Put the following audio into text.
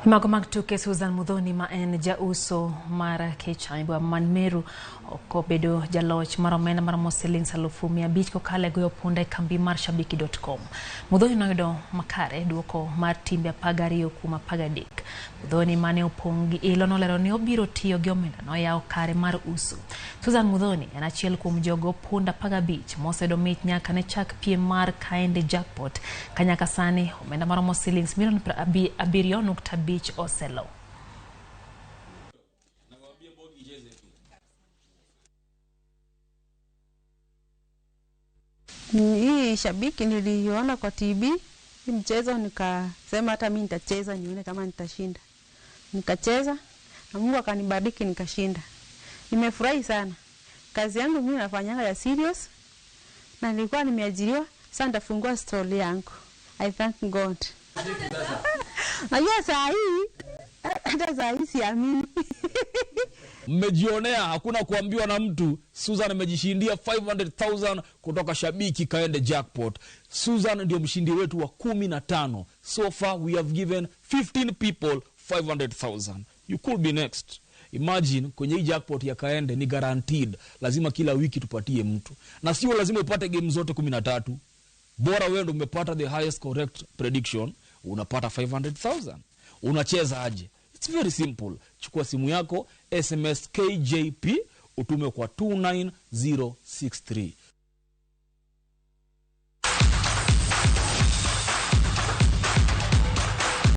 Mago mag tuke Susan Muthoni ma en jauso mar Kecha e boma man Meru ok obedo jaloch mar omenda maromo siling 500,000 kokalo e goyo punda e kambi mar Shabiki.com. Muthoni noyudo makare duoko mar timbe 12 kuom 13. Muthoni mane opong' gi ilo nolero ni obiro tiyo gi omenda no yawo kare mar uso. Susan Muthoni en achiel kuom jogo punda 15 moseyudo mich nyaka ne chak piem mar Kaende Jackpot ka nyaka sani omenda maromo siling milion 7.5 oselo. Hii Shabiki niliiona kwa TV hii mchezo, nikasema hata mimi nitacheza nione kama nitashinda. Nikacheza na Mungu akanibariki nikashinda. Nimefurahi sana. Kazi yangu mimi nafanyanga ya serious na nilikuwa nimeajiriwa, sasa nitafungua stall yangu. I thank God. Najua saa hii hata saa hii siamini. Mmejionea, hakuna kuambiwa na mtu. Susan amejishindia 500,000 kutoka Shabiki Kaende Jackpot. Susan ndio mshindi wetu wa 15. So far we have given 15 people 500,000. You could be next. Imagine kwenye hii jackpot ya Kaende ni guaranteed. Lazima kila wiki tupatie mtu. Na sio lazima upate game zote 13. Bora wewe ndio umepata the highest correct prediction, unapata 500,000. Unacheza aje? It's very simple. Chukua simu yako, SMS KJP, utume kwa 29063.